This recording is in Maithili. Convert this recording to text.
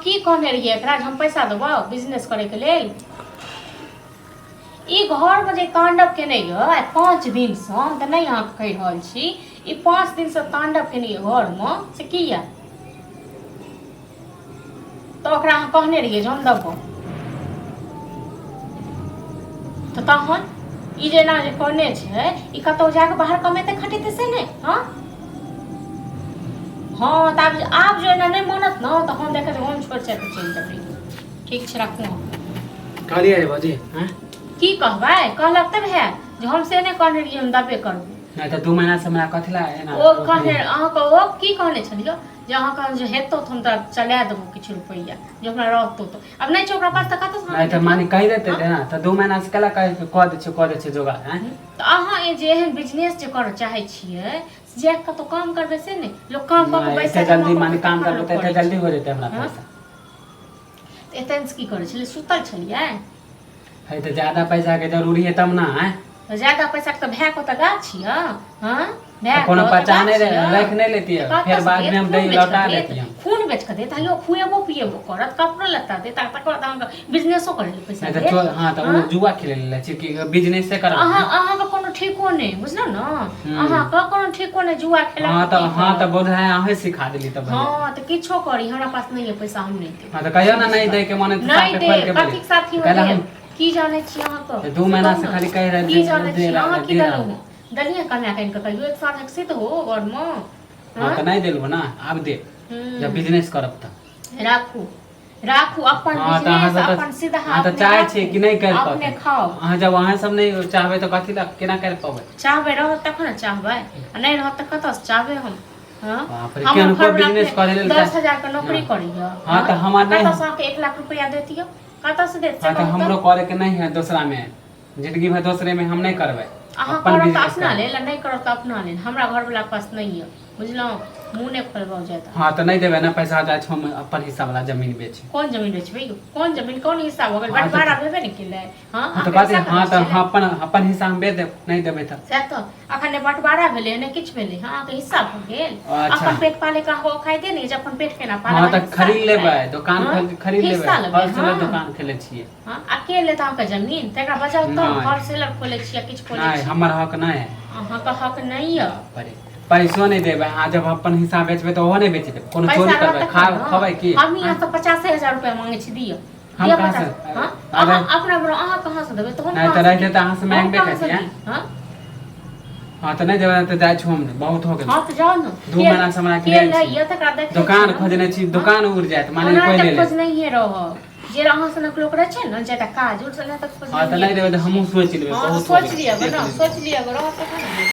की कहने रहियै एकरा जे हम पैसा देबौ बिजनेस करैके लेल? ई घरमे जे तांडव केने यऽ आइ 5 दिनसँ, हम तऽ नहि अहाँके कहि रहल छी, ई 5 दिनसँ तांडव केने यऽ घरमे, से किया? तऽ ओकरा अहाँ कहने रहियै जे हम देबौ, तऽ तहन ई जेना जे कहने छै, ई कतहु जाकऽ बाहर कमेतै खटेतै से नहि? हँ हँ, तऽ आब आब जो एना नहि मानत ने, तऽ हम देखै छी, हम छोड़ि छाड़ि कऽ चलि जेबै। ठीक छै, राखू अहाँ। कहलियै रे भौजी, हँ? की कहबै? कहलक तऽ भए जे हम से नहि कहने रहियै, हम देबे करबै। नहि तऽ 2 महीना से हमरा कथी ला एना? ओ कहने अहाँके, ओ की कहने छलियै जे अहाँके जे हेतौ तऽ हम तोरा चला देबो किछु रुपैआ, जे हमरा रहतौ। तऽ आब नहि छै ओकरा पास तऽ कतऽसँ? नहि तऽ माने कहि देते ने, तऽ 2 महीना से केला कहि कऽ दै छै, कऽ दै छै जोगाड़, हँ? तऽ अहाँ ई जे एहन बिजनेस जे करऽ चाहै छियै, जे कतौ काम करबै से नहि, लोक काम कऽ के नहि, पैसा एते जल्दी जमा कऽ माने के काम तखन करबै लोक तऽ एते करै जल्दी छै। हो जेतै हमरा हँ? पैसा? तऽ एतन से की करै छलियै? सुतल छलियै? है तऽ ज्यादा पैसा के जरूरी है तब ना, आँय? तऽ ज्यादा पैसा के तऽ भाय के ओतऽ गाछ यऽ, हँ? भाय तऽ के कोनो ओतऽ पहचान गाछ नहि यऽ। राखि नहि लेतियै? तऽ कतऽ फेर से बाद देत? में हम खून दै बेच कऽ लौटा देत? देती हम। खून बेच कऽ देत? आइयो खुएबो पिएबो करत, कपड़ो लत्ता देत, आ तकर बाद अहाँके बिजनेसो करै लेल पैसा नहि तऽ देत? चोर, हँ, तऽ ओ हँ? जुआ खेले ले छी कि बिजनेसे करबै? अहाँ अहाँके कोनो ठीको नहि, बुझलहुँ ने? अहाँके कोनो ठीको नहि, जुआ खेला। हँ तऽ, हँ तऽ बोझ है, अहें सिखा देली तऽ भैया। हँ तऽ किछो करी, हमरा पास नहि यऽ पैसा, हम नहि देब। हँ तऽ कहियो ने, नहि दै के मन है तऽ नहि साफे खोलि देब। के बोली। कथीक साथी हो कहला देब? हम की जानै छी अहाँके? 2 से महीना कहू से ने। खाली कहि रहल की दे जानै दे छी रहल अहाँ? की दे देलहुँ रहल। देलियै कमाए कऽ आनि कऽ कहियो एक साँझक से तऽ हो घरमे? हँ तऽ नहि देलबो ना, आब दे जब बिजनेस करब तऽ। राखू, राखू अपन हँ तऽ अहाँ बिजनेस सब तऽ अपन सीधा अहाँ तऽ अपने चाहै राखू, छियै कि नहि करि अपने पौतै। खाउ। अहाँ जब अहाँ सब नहि चाहबै तऽ कथी लए, केना करि पबै? चाहबै, रहत तखन ने चाहबै, आ नहि रहत तऽ कतऽसँ चाहबै हम? हँ? बाप रे, हमर केहनको घरवला बिजनेस अपने करै लेल 10,000 के नौकरी करैया। हँ, तऽ हमरा नहि- कतऽसँ अहाँके 1 लाख रुपया देतियै? कतऽसँ देत से हँ तऽ कहू? हमरो तऽ करे के नहि है दोसरा में, जिंदगी भर दोसरे में हम नहि करबै। अहाँ अपन करब तऽ बिजनेस अपना करबै। लेल, आ नहि करब तऽ अपना लेल। हमरा घरवला के पास नहि यऽ, बुझलहुँ? मुँह नहि खोलबाउ ज्यादा। हँ तऽ नहि देबै ने पैसा, जाइ छी हम अपन हिस्सा वाला जमीन बेचे। कोन जमीन बेचबै यौ? कोन जमीन, कोन हिस्सा भऽ गेल? हँ, तऽ- बंटवारा भेबे ने केलै। हँ, हँ तऽ अहाँके कथी? हिस्सा हँ कतऽ तऽ छलै? अपन अपन हिस्सा हम बेच देब, नहि देबै तऽ। सएह तऽ, अखन ने बंटवारा भेलै, ने किछु भेलै। हँ, अहाँके हिस्सा भऽ गेल? अच्छा। अपन पेट पाले के अहाँके औकाते नहि जे अपन पेट केना पालब। हँ तऽ हिस्सा खरीद लेबै। लेबै दोकान। हँ? खरीद लेबै। हिस्सा लेबै। होलसेलर हँ। दोकान खेले छियै। हँ, आ के लेत अहाँके जमीन? तकरा बजाउ तऽ। नहि। होलसेलर खोलै छी या किछु खोलै नहि छी। हमर हक नहि है। अहाँके हक नहि यऽ। परे पैसो नहि देबै अहाँ, जब अपन हिस्सा बेचबै तऽ ओहो नहि बेच देबै। कोनो पैसा चोरी रहत करबै? तखन खा ने। खबै की? हम यहाँ से 85,000 रुपया मांगे छी, दिअ। हम दिअ कहाँ 50। से? हँ? अरे- अहाँ अपना बरो, अहाँ कहाँ से देबै? तऽ हम नहि कहाँ तऽ से रहितै दी? तऽ अहाँ से हम मांगबे कहाँ से करतियै। दी? हँ? हँ तऽ नहि देबै तऽ जाइ छी हम, बहुत हो गेल। हँ तऽ जाउ ने। 2 महीना से हमरा के घेरल लैए छी। तकरा देखै दोकान छी ने। खोजने छी, दोकान उड़ जायत माने ओना कोइ तऽ ले ले। खोजनहिए रहब, जे अहाँ सनक लोक रहै छै ने जेटा काज, ओ सनक तऽ हँ तऽ खोजनहिए नहि देबै तऽ हमहूँ सोचि लेबै। हँ तऽ बहुत हो सोचि गेल। लिअ देख ने, लेबै। सोचि लिअ, रहत तखन ने।